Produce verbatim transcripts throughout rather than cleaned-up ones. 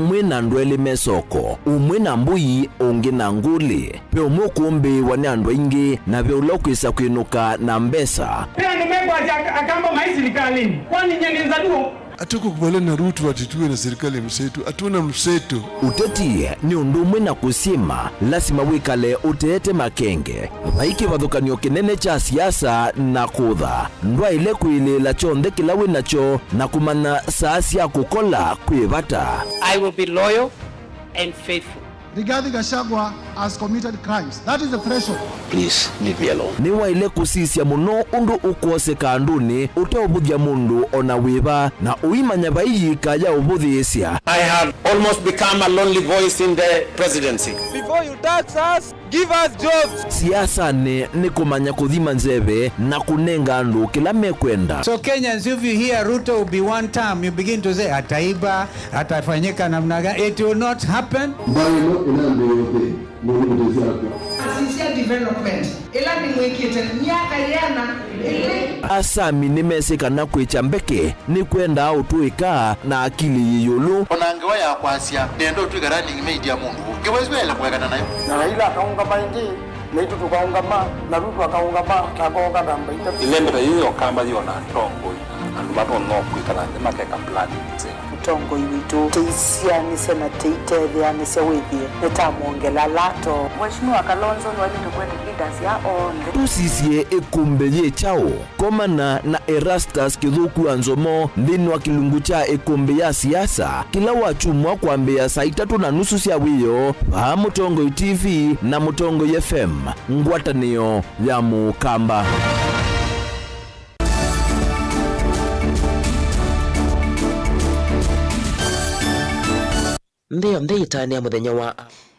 Ũmwe na andũ elĩ me soko, ũmwe na mbũi, ũngĩ na ngũlĩ. Ve ũmwe ũkũmbĩĩwa nĩ andũ aingĩ, na ve ũla ũkwĩsa kwĩnũka na mbesa. Ve andũ mekwasya ak-, akamba maĩ silikalĩnĩ. Kwani nyie nĩ Nzaluo? Hatukukubaliana na Ruto ati tuwe na serikali ya mseto. Hatuna mseto. Ũteti nĩ ũndũ ũmwe na kũsyĩma, lasima wĩkale ũteete makenge. Vai kĩvathũkany'o kĩnene kya siasa na kũtha. Ndwaĩle kwĩlĩĩla kyonthe kĩla wĩ nakyo na kũmanya saa sya kũkola kwĩ vata. I will be loyal and faithful. Rigathi Gachagua has committed crimes. That is the threshold. Please leave me alone. Nĩwaĩle kũsisya mũno ũndũ ũkwoseka andũnĩ ũteũvũthya mũndũ o na wĩva, na ũimanya vai yĩka ya ũvũthĩĩsya. I have almost become a lonely voice in the presidency. Before you tax us, give us jobs. Siasanĩ nĩ kũmanya kũthima nzeve na kũnenga andũ kĩla mekwenda. So Kenyans, if you hear Ruto will be one term, you begin to say, "Ataiba, atafanyika namna gani?" It will not happen. Mbaĩ ĩno ĩnambĩĩe ũthĩ, mũndũ mũtesi akwa. Asisya development, ĩla nĩmwĩkĩte myaka yĩana ĩlĩ. Asami nĩmesĩ kana kwĩkya mbeke nĩkwendaa ũtũĩka na akili yĩ ĩũlũ. O na ngewa ya kwasya, nĩenda ũtw'ĩka running mate ya mũndũ ũngĩ, wĩsĩ waĩle kũekana nayo. Na Raila akaũngama ĩngĩ, naitũ tũkaũngama, na Ruto akaũngama, na akaũngama namba itatũ. Ĩlembeta yĩĩ yokamba yĩona atongoi, andũ matonya kwĩkala nthĩ makeka plan nzeo. Mũtongoi witũ, tũisyaanĩsya na tũitetheanĩsya wĩthĩe nĩtamwongela lato. Mheshimiwa Kalonzo nĩwaĩlĩte kwenda leaders ya onthe. Tũsisye ĩkũmbĩ yĩ kyaũ? Komana na Erastus Kĩthũku wa Nzomo nthĩnĩ wa kĩlungu kya ĩkũmbĩ ya siasa kĩla wakyumwa kwambĩĩa saa itatũ na nusu sya wĩoo vaa Mũtongoi T V na Mũtongoi F M, ngwatanĩo ya Mũkamba. Nthĩ yonthe ĩtanĩa mũthenya wa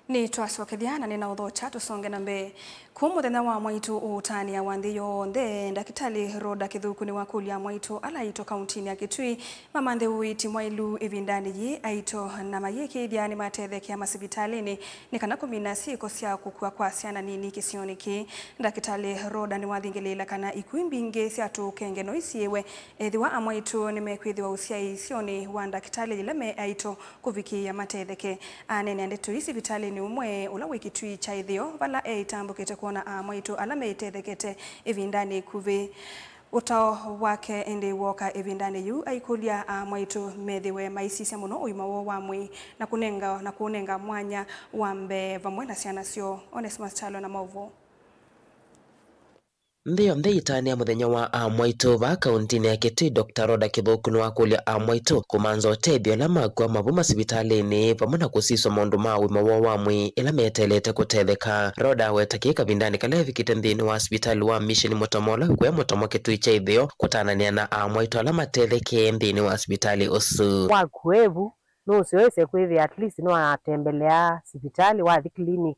Nĩtwasokethya na nĩnaũthokya tũsonge na mbee. Kũũ mũthenya wa mwaitũ ũũtanĩawa nthĩ yonthe, Ndakĩtalĩ Rhoda Kĩthũku nĩwakũlya amwaitũ ala aito kauntinĩ ya Kitui mamanthĩwe ũiiti mwaĩlu ĩvindanĩ yĩĩ. Aito na mayĩkĩĩthya nĩmatethekea masivitalĩnĩ nĩ kana kũmina syĩko sya kũkua kwa syana nini kĩsionĩ kĩĩ. Ndakĩtalĩ Rhoda nĩwathingĩlĩĩla kana ikuĩ mbingĩ sya tũũkenge no isiĩwe ethĩwa amwaitũ nĩmekwĩthĩwa ũsyai isionĩ wa ndakĩtalĩ yĩla me aito kũvikĩĩa matetheke. Aneenea ndeto ii sivitalĩnĩ ũmwe ũla wĩ Kitui kya ĩtheo, vala eĩtambũkĩte kwona amwaitũ ala meĩtethekete ĩvindanĩ ĩkuvĩ. Ũtao wake ĩndĩ wooka ĩvindanĩ yĩu aikũlya amwaitũ methĩwe maisisya mũno ũima woo wa mwĩĩ na kũnenga, na kũũnenga mwanya wa mbee vamwe na syana syoo. Onesmus Kyalo na maũvoo. Nthĩ yonthe ĩtanĩa mũthenya wa amwaitũ vaa kauntinĩ ya Kitui, Doctor Rhoda Kĩthũku nĩwakũlya amwaitũ kũmantha ũtethyo ala makw'a mavu masivitalĩnĩ vamwe na kũsiswa maũndũ ma ũima woo wa mwĩĩ ĩla meteelete kũtetheka. Rhoda aweta kĩĩ kavindanĩ kala evikĩte nthĩnĩ wa sivitalĩ wa Mission Mũtomo ũla wĩ kũya Mũtomo Kitui kya ĩtheo kũtananĩa na amwaitũ ala matethekee nthĩnĩ wa sivitalĩ ũsu. Waku evu nũseo ĩse kwĩthĩa at least nĩwatembelea sivitalĩ, wathi clinic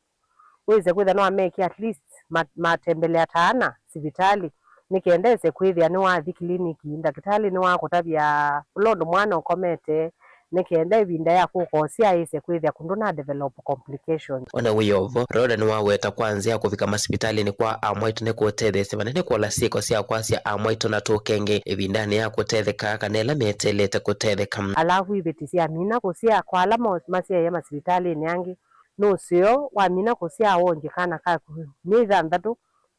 wĩse kwĩthĩa nĩwamekĩa at least ma-, matembelea ta ana sivitalĩ, nĩ kenda ĩse kwĩthĩa nĩwathi kiliniki, ndakĩtalĩ nĩwakũtavya ũla ũndũ mwana ũkomete, nĩ kenda ĩvinda ya kũka ũsyaa ĩse kwĩthĩa kũndũ na develop complications. O na wĩ o vo, Rhoda nĩwaweta kwa nzĩa ya kũvika masivitalĩnĩ kwa amwaitũ nĩ kũũtetheesya vanene kũola syĩko sya kwasya amwaitũ na tũũkenge ĩvindanĩ ya kũtetheka kana ĩla meteelete kũtetheka. Alavu iveti syamina kũsyaa kwa ala mo-, masyaĩe masivitalĩnĩ angĩ, nũseo wamina kũsyaa wonje kana kaku myei thanthatũ,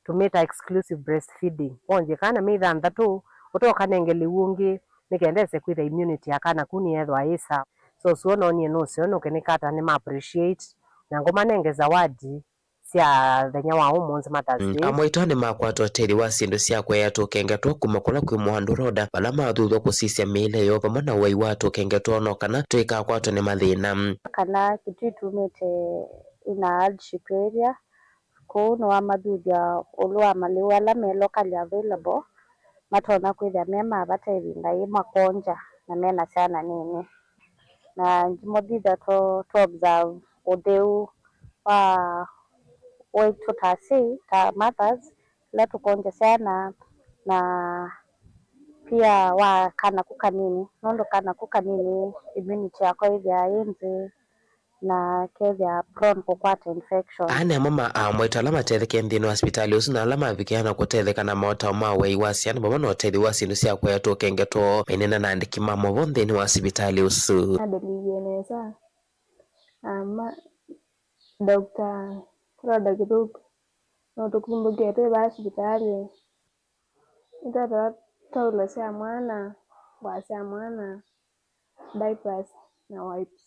tũmĩta exclusive breastfeeding. Wonje kana myei thanthatũ, ũtokanenge lĩu ũngĩ, nĩ kenda ĩse kwĩthĩa immunity ya kana ku nĩyethwa yĩ sawa. So, ũseo noonie nũseo nũke nĩkata nĩma appreciate, na ngũmanenge zawadi sya thenya wa ũmũnthĩ, Mother's Day. Amwaitũ nĩmakwata ũtethyo wa syĩndũ sya kũea tũkenge twoo kuma kũla kwĩ mũandũ Rhoda, vala mathuthwa kũsisya mĩĩle yoo vamwe na ũei wa tũkenge twoo no kana tũikakwatwe nĩ mathĩna. Kana Kitui tumĩte in a hardship area, kũu nĩwamathuthya ũlũ wa malĩu ala me locally available, matonya kwĩthĩa me ma vata ĩvinda yĩĩ makwongya na mena syana nini. Na ndimũthithya to, to observe ũtheu wa waitũ ta asyai, ta mothers, ĩla tũkwongya syana, na pia wa kana ku kanini, nũndũ kana ku kanini immunity yako ĩthĩaa yĩ nthĩ, na kethĩa prone kũkwata infection. Aa nĩ amwe ma amwaitũ ala matethekee nthĩnĩ wa sivitalĩ ũsu na ala mavikĩaa na kũtetheka na maũtao ma ũei wa syana vamwe na ũtethyo wa syĩndũ sya kũea tũkenge twoo, maineena na andĩki ma maũvoo nthĩnĩ wa sivitalĩ ũsu. Nadeliwie nesa, Na ma, Doctor Rhoda Kĩthũku, no tũkumbũke twĩ vaa sivitalĩ. Nĩtwathaa taulo sya mwana, ngũa sya mwana, diapers na wipes.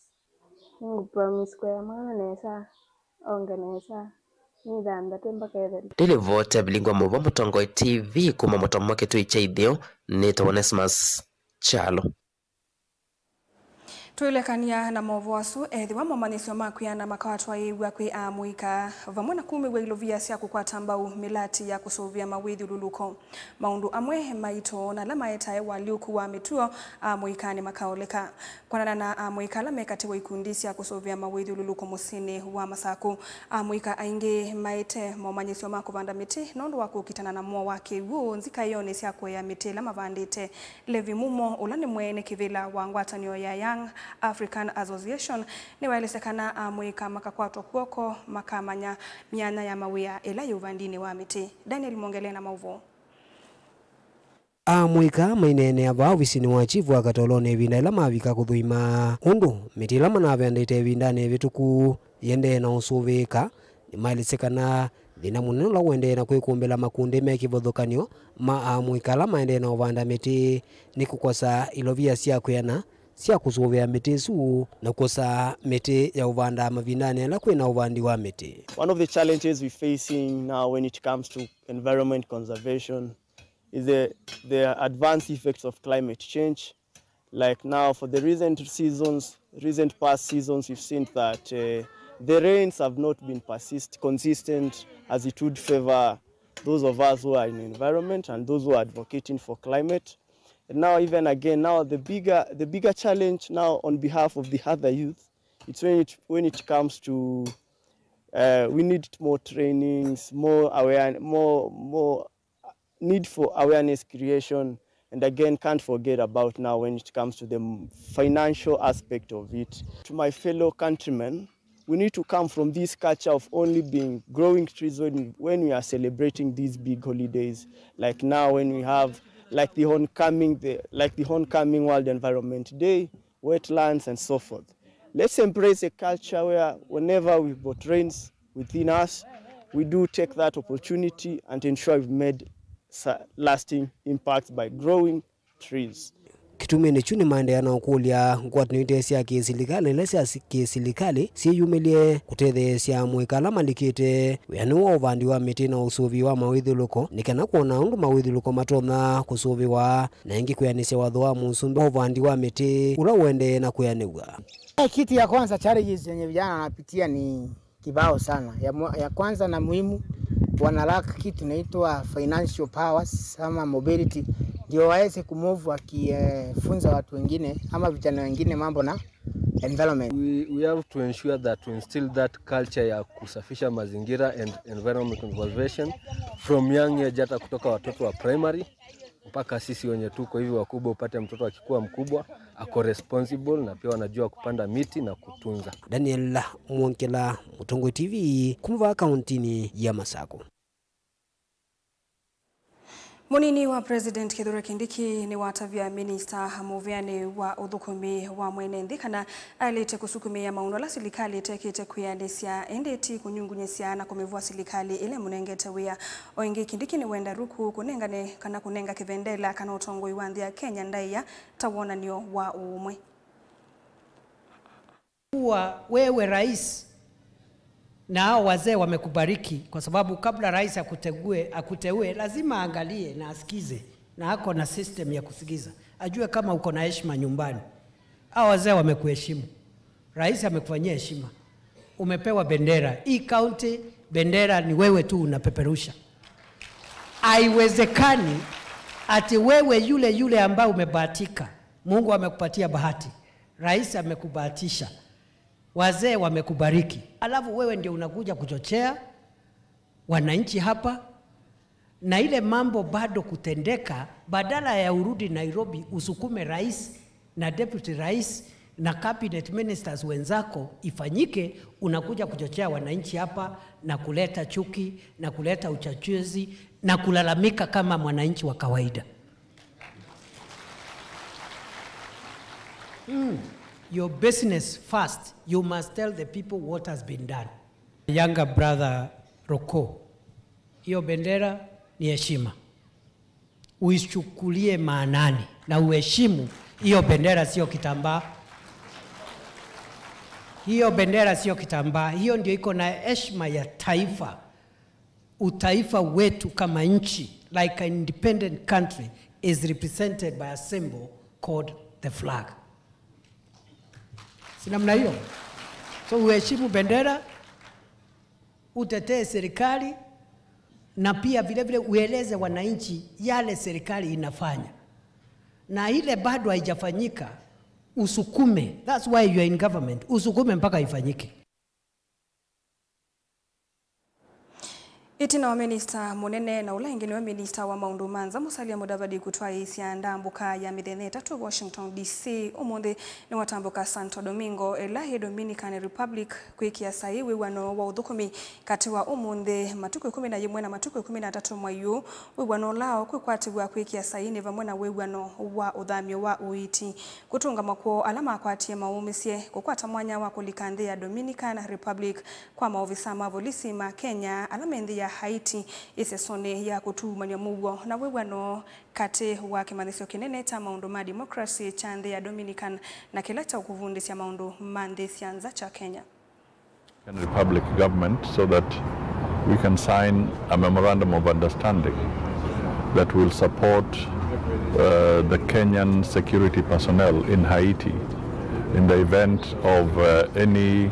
Nĩngũpromise kũea mwana nesa, onge nesa, nĩ thanthatũ mpaka ĩthele. Nĩ livoti ya Vilingi wa Maũvoo Mũtongoi T V kuma Mũtomo Kĩtui kya Ĩtheo, nĩtawa Onesmus Kyalo. Twĩlekany'a na maũvoo asu, ethĩwa momanyĩsyo ma kwĩana makatwaĩĩw'a kwĩ amũika, vamwe na kumĩw'a ilovia sya kũkwata mbau mĩlati ya kũsũvĩa mawĩthyũlũlũko. Maũndũ amwe maito na ala maetae ũalyũku wa mĩtuo amũika nĩmakaoleka. Kwanana na amũika ala mekatĩwe ikundi sya kũsũvĩa mawĩthyũlũlũko mũsyĩnĩ wa Masakũ, amũika aingĩ maete momanyĩsyo ma kũvanda mĩtĩ nũndũ wa kũkitana na mũo wa kĩw'ũ nzikaĩonĩ sya kũea mĩtĩ ĩla mavandĩte. Levi Mumo, ũla nĩ mwene kĩvĩla wa ngwatanĩo ya Young African Association, nĩwaelesya kana amũika makakwatwa kw'oko makamanya myanya ya mawĩa ĩla yĩ ũvandinĩ wa mĩtĩ. Daniel Mwongele na maũvoo. Amũika maineenea vaa ovisinĩ wa chifu wa Katolonĩ ĩvinda ĩla mavika kũthũima ũndũ mĩtĩ ĩla manavandĩte ĩvindanĩ ĩvĩtũku yĩendee na ũsũvĩĩka. Nĩmaelesya kana thĩna mũnene ũla ũendee na kwĩkũmbĩla makundi me kĩvathũkany'o ma amũika ala maendee na ũvanda mĩtĩ nĩ kũkosa ilovia sya kwĩana sya kũsũvĩa mĩtĩ ĩsu na kũkosa mĩtĩ ya ũvanda mavindanĩ ala kwĩ na ũvandi wa mĩtĩ. One of the challenges we're facing now when it comes to environment conservation is the, the adverse effects of climate change. Like now, for the recent seasons, recent past seasons, we've seen that, uh, the rains have not been persist-, consistent as it would favor those of us who are in environment and those who are advocating for climate. And now, even again, now the bigger, the bigger challenge now on behalf of the other youth, it's when it, when it comes to, uh, we need more trainings, more aware-, more, more need for awareness creation, and again, can't forget about now when it comes to the m-, financial aspect of it. To my fellow countrymen, we need to come from this culture of only being growing trees when we, when we are celebrating these big holidays, like now when we have, like, the oncoming, the, like, the oncoming World Environment Day, wetlands, and so forth. Let's embrace a culture where whenever we've got rains within us, we do take that opportunity and ensure we've made sa-, lasting impacts by growing trees. Kĩtumi nĩkyu nĩmaendeea na ũkũlya ngwatanĩo ite sya kĩsilikalĩ ila sya si-, kĩsilikalĩ syĩyumĩlye kũtetheesya amũika ala malikĩte wĩanĩ wa ũvandi wa mĩtĩ na ũsũvĩi wa mawĩthyũlũko, nĩ kana kwona ũndũ mawĩthyũlũko matonya kũsũvĩwa na ĩngĩ kwĩanĩsya watho wa mũsumbĩ wa ũvandi wa mĩtĩ ũla ũendee na kwĩanĩw'a. Eh, kitu ya kwanza, challenges zenye vijana wanapitia ni kibao sana. Ya mwa-, ya kwanza na muhimu, wana lack kitu inaitwa financial powers ama mobility, ndio waweze kumove wakifunza watu wengine ama vijana wengine mambo na environment. We, we have to ensure that we instill that culture ya kusafisha mazingira and environment conservation from young age, hata kutoka watoto wa primary mpaka sisi wenye tuko hivi wakubwa, upate mtoto akikuwa mkubwa ako responsible na pia wanajua kupanda miti na kutunza. Daniel Mwongela, Mũtongoi T V, kuma vaa kauntinĩ ya Masakũ. Mũnini wa President Kithure Kindiki nĩwatavya minista mũvĩanĩ wa ũthũkũmi wa mwene nthĩ kana aĩlĩte kũsukumĩĩa maũndũ ala silikalĩ ĩtekĩte kwĩanĩsya, ĩndĩ ti kũnyungunyĩsya na kũmĩvũa silikalĩ ĩla ĩmũnengete wĩa. O ĩngĩ, Kindiki nĩwenda ruku kũnengane kana kũnenga kĩvendela kana ũtongoi wa nthĩ ya Kenya ndaĩa ta wonany'o wa ũũmwe. Kuwa wewe rais na hao wazee wamekubariki, kwa sababu kabla rais akutegue, akuteue, lazima aangalie na asikize, na ako na system ya kusikiza, ajue kama uko na heshima nyumbani. Hao wazee wamekuheshimu, rais amekufanyia heshima, umepewa bendera. Hii county, bendera ni wewe tu unapeperusha. Haiwezekani ati wewe yule yule ambaye umebahatika, Mungu amekupatia bahati, rais amekubahatisha, wazee wamekubariki, alafu wewe ndio unakuja kuchochea wananchi hapa, na ile mambo bado kutendeka, badala ya urudi Nairobi usukume rais na deputy rais na cabinet ministers wenzako ifanyike, unakuja kuchochea wananchi hapa na kuleta chuki na kuleta uchochezi na kulalamika kama mwananchi wa kawaida. Mm. Your business first, you must tell the people what has been done. Younger brother Roko, hiyo bendera ni heshima. Uichukulie maanani na uheshimu hiyo bendera, sio kitambaa. Hiyo bendera sio kitambaa, hiyo ndio iko na heshima ya taifa. Utaifa wetu kama nchi, like an independent country, is represented by a symbol called the flag. Si namna hiyo? So uheshimu bendera, utetee serikali, na pia vile vile ueleze wananchi yale serikali inafanya. Na ile bado haijafanyika, usukume. That's why you are in government. Usukume mpaka ifanyike. Ĩtina wa minista mũnene na ũla ĩngĩ nĩwe minista wa maũndũ ma nza, Musalia Mudavadi, kũtwaĩĩsya ndambũka ya mĩthenya ĩtatũ Washington D C ũmũnthĩ, nĩwatambũka Santo Domingo, ĩla yĩ Dominican Republic, kwĩkĩa saii wĩw'ano wa ũthũkũmi katĩ wa ũmũnthĩ, matukũ ĩkũmi na yĩmwe na matukũ ĩkũmi na atatũ mwai ũũ, wĩw'ano ũla ũkwĩkwatĩw'a kwĩkĩa saii nĩ vamwe na wĩw'ano wa ũthamyo wa ũiiti, kũtũnga makwoo ala makwatie maũmĩsye, kũkwata mwanya wa kũlika nthĩ ya Dominican Republic kwa maovisaa ma volisi ma Kenya ala me nthĩ ya Haiti ĩsesonĩ ya kũtuumany'a mũuo, na wĩw'ano katĩ wa kĩmanyĩsyo kĩnene kya maũndũ ma democracy kya nthĩ ya Dominican na kĩla kya ũkũvundĩsya maũndũ ma nthĩ sya nza kya Kenya. Republic government so that we can sign a memorandum of understanding that will support, uh, the Kenyan security personnel in Haiti in the event of, uh, any,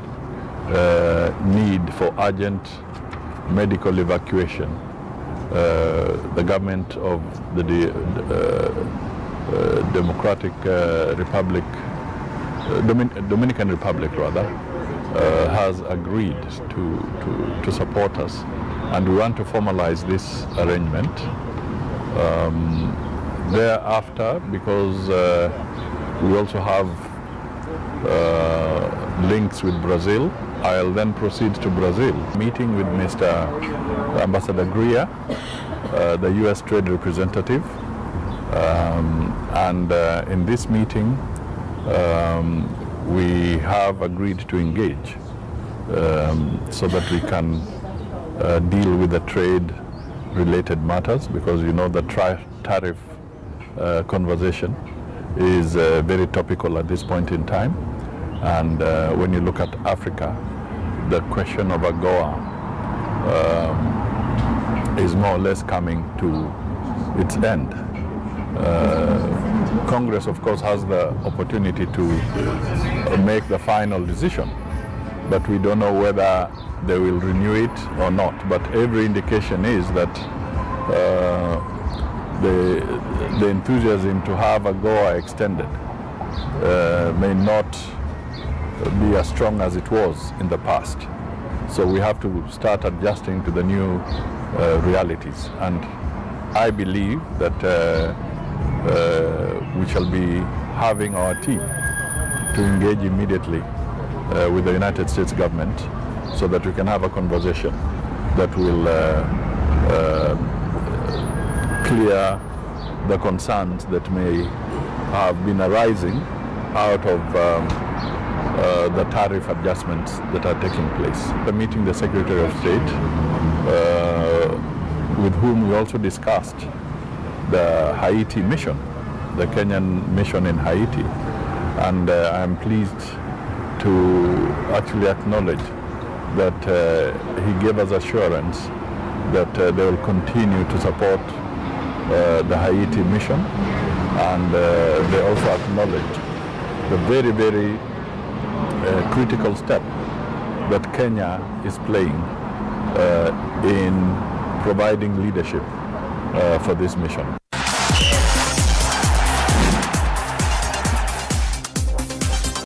uh, need for urgent medical evacuation. Uh, the government of the de-, uh, uh, Democratic, uh, Republic, uh, Domin-, Dominican Republic rather, uh, has agreed to, to, to support us, and we want to formalize this arrangement. Um, thereafter, because, uh, we also have uh, links with Brazil. I'll then proceed to Brazil, meeting with Mister Ambassador Greer, uh, the U S trade representative. Um, and, uh, in this meeting, um, we have agreed to engage, um, so that we can, uh, deal with the trade-related matters, because, you know, the tri-, tariff uh, conversation is, uh, very topical at this point in time. And, uh, when you look at Africa, the question of AGOA, um, is more or less coming to its end. Uh, Congress, of course, has the opportunity to make the final decision, but we don't know whether they will renew it or not. But every indication is that, uh, the, the enthusiasm to have AGOA extended, uh, may not be as strong as it was in the past. So we have to start adjusting to the new, uh, realities. And I believe that, uh, uh, we shall be having our team to engage immediately, uh, with the United States government so that we can have a conversation that will, uh, uh, clear the concerns that may have been arising out of, um, uh, the tariff adjustments that are taking place. Meeting the Secretary of State, uh, with whom we also discussed the Haiti mission, the Kenyan mission in Haiti, and, uh, I'm pleased to actually acknowledge that, uh, he gave us assurance that, uh, they will continue to support, uh, the Haiti mission, and, uh, they also acknowledge the very, very, uh, critical step that Kenya is playing, uh, in providing leadership, uh, for this mission.